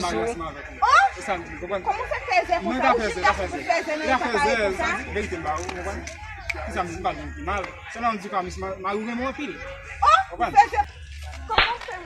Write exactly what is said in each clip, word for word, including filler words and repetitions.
Bagay ansanm avèk li. Oh! Se sa m di, konprann? Kòman w fè fè zè konsa? Ou chita sou fè zè, men ou fè bagay konsa? Li ap fè zè, li ap fè zè, li ap fè zè. Verite m ba ou, konprann? Ki sa m di, m pa di yon pi mal. Sèlman m di kòm mari w renmen w anpil. Oh! Konprann? Ou fè zè. Kòman w fè?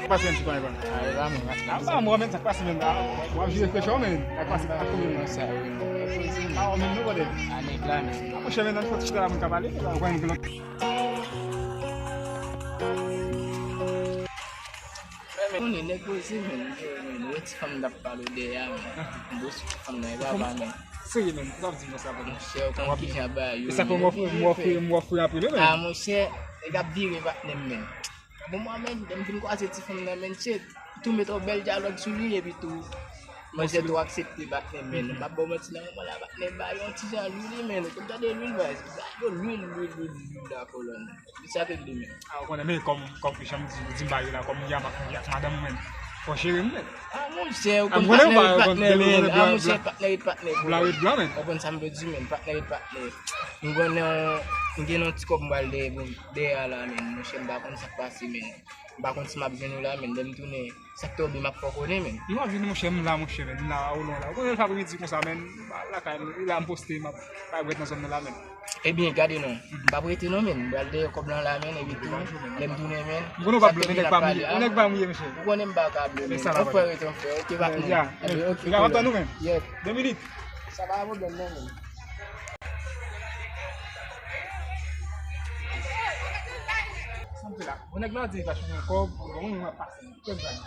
Pase yon ti kònè, kònè. A, e pa mwen, a, a, pa mwen, men, sa k pase menm la? W ap jire frechè w, men. Sa k pase, pa konnen, men. Sa, wi, non. A, w menm, non, brother? A, nèg la, men. A, monchè, men, nan fò ti chita la, moun ka pale, men, ou konn gen lòt. Men, men, konnen, nèg poze, men, men, wè ti fanm t ap pale w dèyè a, men. Bon, sou ti fanm nan, e pa pa, men. Serye, men, sa w ap di m konsa, brother? Monchè, ou konn kijan bagay yo ye. E sa fè m ofri, m ofri, m ofri apre, men. A, monchè, nèg ap vire patnè m, men. Bon, mwen menm, lè m fin kwaze ti fanm nan, men, shit, tou met yon bèl dyalòg sou li, epi tou, manzè tou aksepte patnè m, men. M p ap ba w manti, nan moman la, patnè m ba yon ti jan lwil, men. Ou konn tande lwil, men, gade lwil, lwil, lwil, lwil la, kolòn. Li sa ke li, men. A, ou konnen, men, kòm, kòm jan m di, di m ba yo la, kòm m gen ak, ak madanm mwen, men. Fò jere m, men. A, monchè, ou konn patnè rete patnè, men. A, monchè, patnè rete patnè, kolòn. Blan rete blan, men. Ou konn sa m vle di, men. Patnè rete patnè. M konnen, m gen yon ti kòb m pral dèyè, dèyè a la, men. Monchè, m pa konn sa k pase, men. M pa konn si m ap jwenn ou la, men. Lè m tounen, sa k tonbe, m ap fè w konnen, men. M ap vini, monchè, m la, monchè, men. M la, a Olon la. Ou konnen l fè apremidi konsa, men. M pa lakay, m la, m poste, m ap bay bwèt nan zòn nan la, men. Ebyen, gade non. M p ap rete non, men. M pral dèyè kòb lan la, men, epi tou, lè m tounen, men. M konnen w p ap bloke, nèg pa m ye. Ou nèg pa m ye, mesye. Ou konnen m pa ka bloke, men. Anfrè rete anfrè, oke, patnè. Ebyen, oke, m ap tann ou, men. Yes. De minit. Sa pa pwoblèm non, men. Sa m fè la? Bon, nèg la di li pa chanje kòb, bon, mwen, mwen ap pase. Kèt bagay.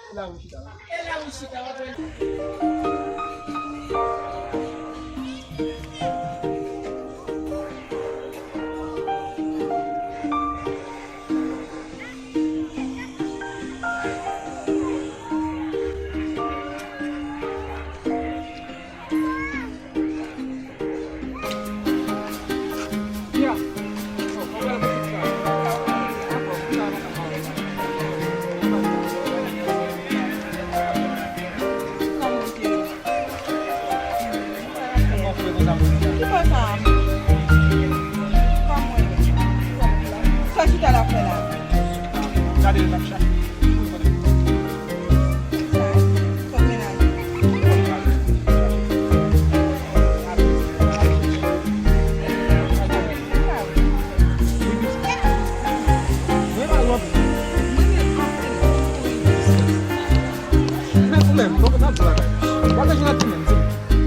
E la ou chita la. E la ou chita, w ap wè. Gade l ap chache.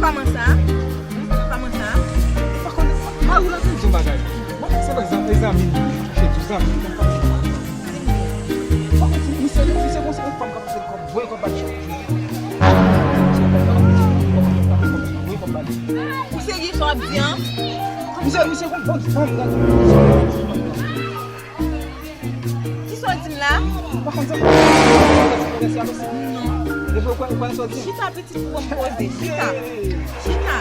Kòman sa? Kòman sa? Ou pa konnen, mari w la te di yon bagay. Mwen panse pa egzanp, e zanmi m, se di zanmi m. Misye, misye konsa, yon fanm k ap fè kòb, voye kòb bay chòf. Misye konsa. Di an. Misye, misye, bon, bon, bon, bon. Ki sa w di m la? Ou pa konn sa? Depi ou kwè, ou kwè sa w di? Chita, pitit, pou m poze. Chita. Chita.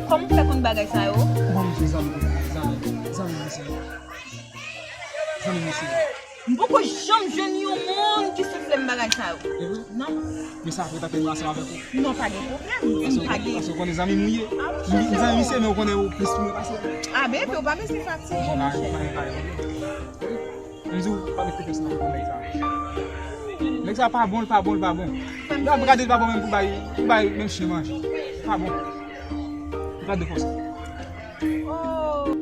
Kòman w fè konn bagay sa yo? Bon, misye, zanmi, zanmi, zanmi, misye. Zanmi, misye. M poko janm jwenn yon moun ki soufle m bagay sa yo. E vre? Non. Men sa fè tanke nou ansanm avèk ou. Non, pa gen pwoblèm. Paske, m pa gen. Paske ou konnen zanmi nou ye. Ah, m zanmi misye, men ou konnen ou plis pou mwen pase. Ah, bebe, ou pa bezwen fatige, monchè. M di w, pa met konfyans nan nèg sa. Nèg sa pa bon, l pa bon, l pa bon. L ap gade l pa bon menm pou bay, pou bay menm chen manje. Pa bon. Gade konsa. Oh.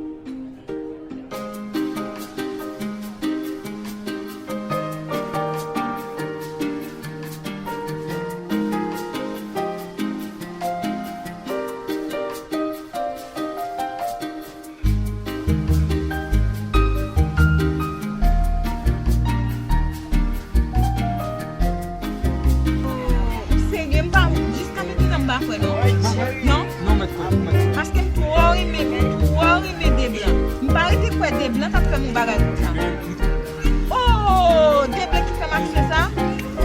Ou serye, m pa, jiska mentnan m pa kwè non. Non? Non, mèt kwè, mèt kwè. Paske m twò renmen, m twò renmen de blan. M pa rete kwè de blan t ap fè m yon bagay konsa. Oh, de blan ki fè m achte sa?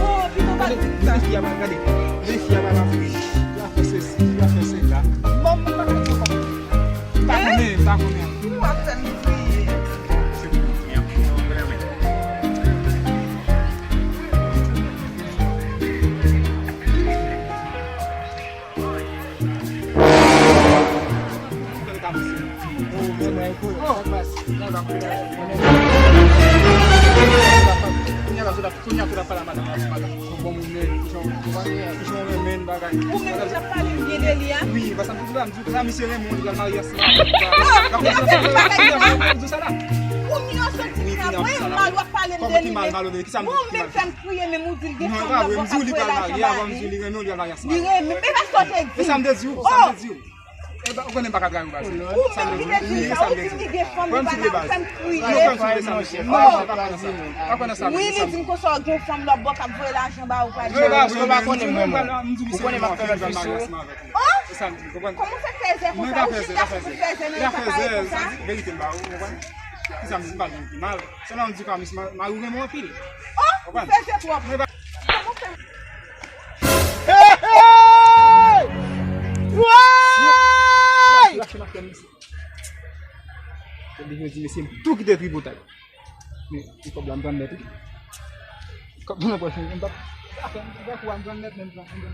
Oh, pito pa di sa. Gade, gade, fi a pa, gade. Gade fi a pa la. Fi a fè sesi, fi a fè sela. Bon, m pa ka di sa. M pa konnen, m pa konnen. Ou ap fè m kriye. Kounye a la, sot ap, kounye a sot ap pale a madanm la, madanm. Bon moun, men, kijan, kijan w renmen bagay. Ou menm ki t ap pale m byen de li a? Wi, paske m toujou la, m di w, sa misye renmen w, li pral marye ansanm avè w. Kounye a w sot di m sa, vre mal w ap pale m de li, men ou menm fè m kriye, menm ou di l gen fanm l ap bò k ap voye lajan ba li. Li renmen, men pa sa w te di m. E sa m te di w, sa m te di w. E ba, ou konnen m pa ka trayi w, baz. Ou menm ki te di m sa, ou di m li gen fanm, li pa la, ou fè m kriye. Oh! Wi, li di m konsa w gen fanm lòt bò k ap voye lajan ba ou, pa di. Ou pa konnen mwen, mwen. Ou konnen m ap fè lòt fi sou ou. Oh! Kòman w fè fèzè konsa? Ou chita sou kout fèzè nan eta parèy konsa? Verite m ba ou, ou konprann? Kisa m di, m pa di w ki mal. Sèlman m di w ka, mari w renmen w anpil. Oh! Ou fèzè twòp. Kòman w fè? Hey, hey! Woy! Depi jodi, mesye, m tou kite tripotay. Men, ti kòb la, m pran nèt, wi. Kòb la, m pran nèt, men m pran, m pran nèt, men m pran, m pran.